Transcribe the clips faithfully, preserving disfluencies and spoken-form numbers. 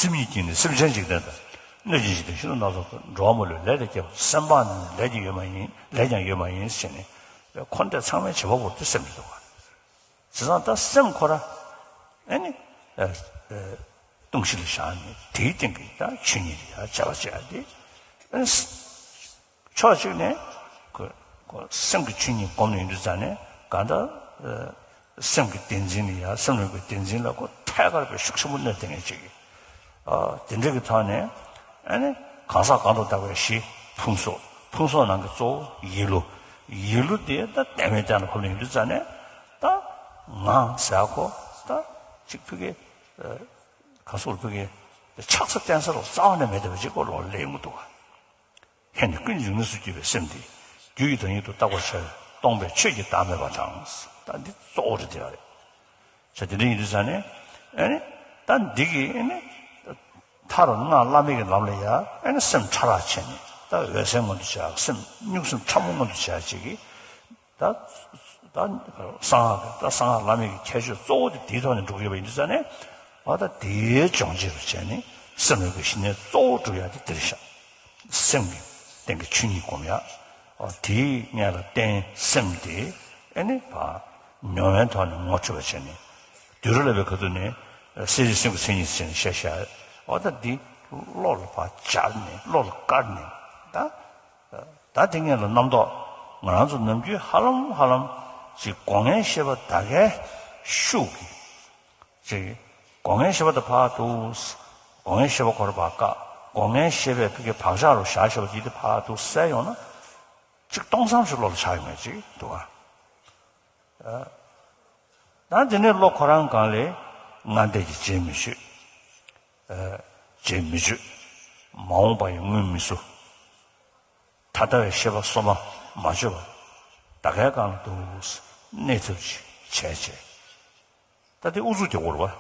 སེམས་ཉིད་ཀྱིས་ནི་སེམས་ཅན་འཇིག་རྟེན་དང་། གནོད་ཅན་འཇིག་རྟེན་ཤིན་ཏུ་སྣ་ཚོགས་པ། འགྲོ་བ་མ་ལུས་ལས་དང་བཅས་པ། སེམས་སྤངས་ནས་ནི་ལས་ཀྱང་ཡོད་མ་ཡིན། ལས་ཀྱང་ཡོད་མ་ཡིན་ཟེར་ནས་འཁོར་འདས་ཚང་མའི་བྱེད་པ་པོ་དེ་སེམས་ཀྱི་འདུག་པ། བྱས་ཙང་ད་སེམས་ཁོ་ར་ཨེ་ནི་ཨ་ཨ་ལྟུང་བཤད་ལ་བཞག་ནས་དེའི་སྟེང་གི་ད་ཆོས་ཉིད་ལ་ཡང་བྱ་བ་བྱེད་ཡ་དེ་ཨེ་ནི། ཕྱོགས་གཅིག་ནས་ཁོ་ཁོ་སེམས་ཀྱི་ཆོས་ཉིད་སྒོམ་ནས་ཡོང་དུས་ཙང་ནས་གང་ལྟར་ཨ་སེམས་ཀྱི་བདེན་འཛིན་ལ་ཡང་སེམས་ལུགས་ཀྱི་བདེན་འཛིན་ལ་ཁོ་ཐད་ཀར་བའི་ཤུགས་ཆེན་པོ་གནོད་དེ་ངེས་ཅིག་ཨ་དེ་འདྲ་གི་ཐོག་ནས་ཨ་ནི་གང་ཟག་གང་དུ་བདག་པའི་གཞི་ཕུང་སོགས། ཕུང་སོགས་ནང་གི་གཙོ་བོ་ཡིད་བློ། ཡིད་བློ་དེ་ད་བདེན་པའི་གཏན་ལ་ཕབ་ནས་ཡོང་དུས་ཙང་ནས་ད་ང་ཟེར་ཁོ་ད་ཅིག་ཕ་གི་ག་སོགས་ཕ་གི་ཆགས་ས་བརྟེན་ས་ལ་རྩ་བ་ནས་མེད་བསྡད་པ་ཅིག་ཁོ་ལོག་ལས་ཡོང་གི་འདུག་ག་ཧེ་ནི་ཀུན་འབྱུང་གནས་སུ་གྱུར་པའི་སེམས་དེ། རྒྱུ་ཡི་དོན་ཉིད་དུ་བརྟག་པར་བྱ་བས་སྟོང་པའི་ཆོས་ཀྱི་བདག་མེད་པ་དང་། ད་འདི་གཙོ་བོ་རེད་དེ་རེད། བྱས་དེ་འདྲ་ཡིན་དུས་ཙང་ནས་ཨེ་ནི་ད་འདི་གི་ཨེ་ནི་མཐར་སྔགས་བླ་མེད་ཀྱི་ལམ་ལ་ཡ་ཨེ་ནི་སེམས་ཕྲ་རགས་བྱས་ནས་ད་འོད་གསལ་མངོན་དུ་བྱ། སེམས་གཉུག་སེམས་ཕྲ་མོ་མངོན་དུ་བྱ་ཅིག་གིས། ད་ད་གསང་སྔགས་ཀྱི་ད་གསང་སྔགས་བླ་མེད་ཀྱི་ཁྱད་ཆོས་གཙོ་བོ་དེ་དེའི་ཐོག་ནས་འགྲོ་གི་ཡོད་པ་ཡིན་དུས་ཙང་ནས། འོ་ད་དེའི་སྦྱོང་བྱེད་རུ་བྱས་ནས་སེམས་ལུགས་ཀྱི་ཞི་གནས་གཙོ་བོ་སྒྲུབ་ཡ་དེ་དེ་རེད་ཤག་སེམས་ཀྱི་སྟེང་གི་ཆོས་ཉིད་སྒོམ་ཡ། འོ་དེའི་སྔོན་ལ་བརྟེན་སེམས་དེ་ཨེ་ནི་ཕར་མྱོང་བའི་ཐོག་ནས་ངོ་འཕྲོད་པ་བྱས་ནས། དུས་རབས་ལ་བའི་ཁ་ཐུག་ནས་གསེར་གྱི་སེམས་ཀྱི་མཚན་ཉིད་ཟེར་ནས་བཤད་བཤད། འོ་ད་འདི་བློ་ལ་ཕར་སྦྱར་ནས་བློ་ལ་བཀར་ནས་ད། ད་དེ་སྔོན་ལ་རྣམ་རྟོག་ང་རང་ཚོ་ནམ་རྒྱུན་ཧ་ལམ་ཧ་ལམ་ཅིག་སྒོ་ལྔའི་ཤེས་པ་ད་གའི་ཤུགས་ཀྱིས་ཅིག་སྒོ་ལྔའི་ཤེས་པ་དེ་ཕར་འདུག་སྒོ་ལྔའི་ཤེས་པ་ཁོ་རང་ཕར་བཀག་སྒོ་ལྔའི་ཤེས་པའི་ཕ་གི་བག་ཆགས་རུ་བཞག་ཤེས་པ་དེ་དེ་ཕར་འདུག་སེལ་ཡོང་ན་ཅིག་སྟོང་བསམ་ཞིག་བློ་ལ་འཆར་ཡོང་ངེས་ཅིག་འདུག་ཨ། ད་དེ་ནས་བློ་ཁོ་རང་སྒང་ལས་ལྔ་བཟླས་ཀྱི་རྗེས་མི་གཞོལ། རྗེས་མི་གཅོད། མ་འོངས་པ་ཡི་སྔོན་མི་བཟོ། ད་ལྟ་བའི་ཤེས་པ་སོ་མ་མ་བཅོས་པ། ད་གའི་སྒང་ལ་འདུག་གནས་ཐབས་ཅིག་བྱས་བྱས། ད་དེ་ཨུ་ཚུགས་རྒྱག་དགོས་རེད་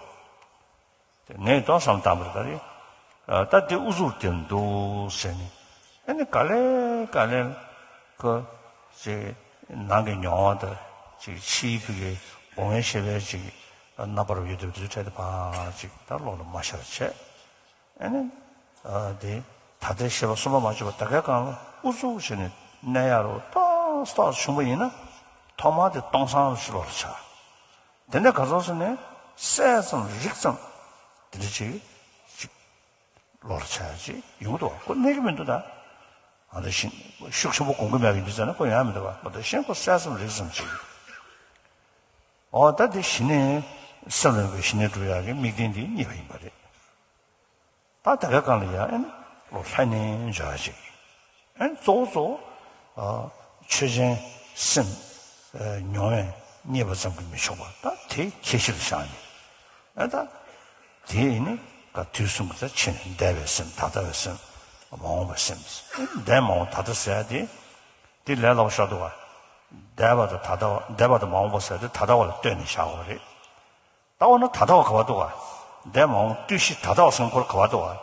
བ། དེ་ངས་ཏོག་བསམ་བཏང་བ་རེད་ད་རེད། ད་དེ་ཨུ་ཚུགས་རྒྱག་འདུག་ཟེར་ནས། ཨ་ནི་ག་ལེ་ག་ལེ་ཁོ་ཅིག་ནང་གི་མྱོང་བ་དང་ཅིག་ཕྱིའི་ཕ་གི་སྒོ་ལྔའི་ཤེས་པའི་ཅིག་རྣམ་པར་ཡོད་དེ་དེ་འཕྲལ་དུ་ཕར་ཅིག་ད་བློ་ལ་མ་ཤར་བྱས། ཨ་ནི་ཨ་དེ་ད་ལྟའི་ཤེས་པ་སོ་མ་མ་བཅོས་པ་ད་གའི་སྒང་ལ་ཨུ་ཚུགས་བྱས་ནས་གནས་ཡ་རུ་ཏོག་ཏོག་བྱུང་བ་ཡིན་ན། ཐོག་མར་དེ་སྟོང་སང་ཞིག་བློ་ལ་འཆར། དེ་ནས་ག་ཚོད་སོང་ནས་གསལ་ཙམ་རིག་ཙམ་དེ་འདྲ་ཅིག་ཅིག་བློ་ལ་འཆར་ཡ་ཅིག་ཡོང་གི་འདུག་བ། ཁོ་གནས་ཀྱི་མི་འདུག་ད། ཨ་ད་ཤིན་ཤུགས་ཆེན་པོ་སྒོམ་གྱི་མེད་པ་ཡིན་དུས་ཙང་ན་ཁོ་ཡོང་ཡ་མི་འདུག་བ། ཁོ་ད་ཤེས་ཁོ་གསལ་ཙམ་རིག་ཙམ་ཅིག་འོ་ད་དེ་ཞི་གནས་སེམས་ལ་ཡོད་པའི་ཞི་གནས་སྒྲུབ་ཡག་གི་དམིགས་རྟེན་དེ་རྙེད་པ་ཡིན་པ་རེད། ད་ད་གའི་སྒང་ལ་ཡ་ཨེ་ནི་བློ་ལྷ་གནས་འཇོག་ཡ་ཅིག་ཨེ་ནི་གཙོ་བོ་གཙོ་བོ་ཨ་ཆོས་ཅན་སེམས་ཨ་མྱོང་བས་རྙེད་པ་ཙམ་གྱིས་མི་ཆོག་པ་ད་དེ་ཁྱད་གཞི་ལ་བཞག་ནས། ཨ་ད་དེ་ཡིན་ནི་ག་དུས་གསུམ་གྱི་ད་ཕྱི་ནས་འདས་པའི་སེམས་ད་ལྟ་བའི་སེམས་མ་འོངས་པའི་སེམས། ཨེ་འདས་མ་འོངས་ད་ལྟ་ཟེར་ཡ་དེ་དེ་ལས་སླ་པོ་ཤོར་འདུག་བ། འདས་པ་དང་ད་ལྟ་བ་འདས་པ་དང་མ་འོངས་པ་ཟེར་ཡ་དེ་ད་ལྟ་བ་ལ་ལྟོས་ནས་བཞག་དགོས་རེད། ལྟ་བ་ན་ད་ལྟ་བ་ག་བ་འདུག་ག་འདས་མ་འོངས་ལྟོས་གཞི་ད་ལྟ་བ་སེམས་ཁོར་ག་བ་འདུག་ག་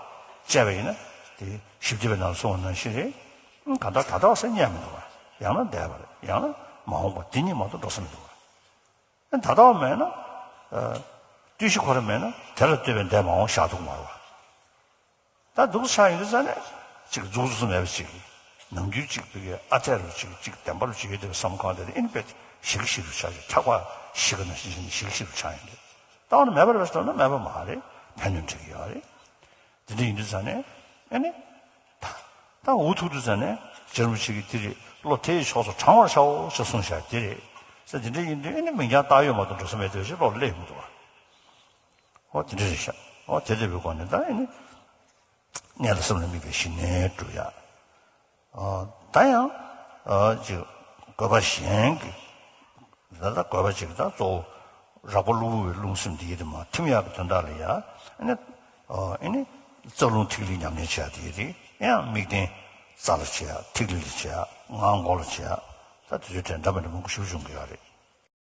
བཅས་པ་ཡིན་ན། དེ་ཞིབ་འཇུག་པའི་ནང་གསུངས་པ་ནང་བཞིན་རེད། གང་ལྟར་ད་ལྟ་བ་ཟེར་རྙེད་མི་འདུག་ག་ཡང་ན་འདས་པ་རེད། ཡང་ན་མ་འོངས་པ་དེ་གཉིས་མ་གཏོགས་འགྲོ་ས་མི་འདུག་ག་ད་ལྟ་བ་མེད་ན། ལྟོས་གཞི་ཁོ་རང་མེད་ན་དེ་ལ་ལྟོས་པའི་འདས་མ་འོངས་བཞག་ཐུབ་མ་རེད་བ། ད་འདུག་ཆགས་ཡོང་དུས་ཙ་ནས་ཅིག་རྫོགས་སུ་མེད་པ་ཅིག་ནམ་རྒྱུན་ཅིག་པའི་ཨ་འཐས་རུ་ཅིག་ཅིག་བདེན་པ་རུ་ཅིག་ཡོད་དེ་བསམ་གང་དེ་ཨིན་པས་ཞིག་ཞིག་རུ་ཆགས་ཀྱི་ཐག་པ་ཞིག་གི་ནང་བཞིན་ཞིག་ཞིག་རུ་ཆགས་ཡོང་དུས་ལྟ་བ་ནི་མེད་པ་རེད་པས་ཟེར་ན་མེད་པ་མ་རེད། ཕན་གནོད་འཕྲད་ཀྱི་ཡོད་རེད། དེ་འདྲ་ཡིན་དུས་ཙ་ནས་ཨེ་ནི་ད་ད་འུ་ཐུག་དུས་ཙ་ནས་རྗེ་རིན་པོ་ཆེ་གིས་དེ་རེད་བློ་དེ་ཡི་ཕྱོགས་སུ་དྲང་བར་བྱའོ་ཞེས་གསུངས་བཞག་དེ་རེད་ཟེར། དེ་འདྲ་ཡིན་དུས་ཨེ་ནི་མིང་རྐྱང་བཏགས་ཡོད་མ་གཏོགས་འགྲོ་ས་མེད་དེ་ཞེས་བློ་སླེབས་མི་འདུག་བ། འོ་དེ་འདྲ་རེད་ཤག་འོ་དེ་འདྲ་བའི་སྒོ་ནས་ད་ཨེ་ནི། གནས་ལ་སེམས་ལ་དམིགས་པའི་ཞི་གནས་སྒྲུབ་ཡ། ཨ་ད་ཡང་ཨ་ཅིག་དགོས་པ་གཞན་གྱི་ད་ལྟ་དགོས་པ་ཅིག་ད་གཙོ་བོ་རགས་པ་གློ་བུར་བའི་རླུང་སེམས་འདི་ཡིད་དུ་མ་ཐིམ་ཡག་གི་དོན་དག་ལ་ཡ་ཨ་ནི་ཨ་ནི་རྩ་རླུང་ཐིག་ལེ་ཉམས་ལེན་བྱེད་ཡ་དེ་ཡིན་རེད། ཡང་དམིགས་རྟེན་རྩ་ལ་བྱེད་ཡ་ཐིག་ལེ་ལ་བྱེད་ཡ་ངག་མགོ་ལ་བྱེད་ཡ་ད་དེ་ཚོའི་གྲས་འདྲ་མི་འདྲ་མང་པོ་ཞིག་བྱུང་གི་ཡོད་རེད།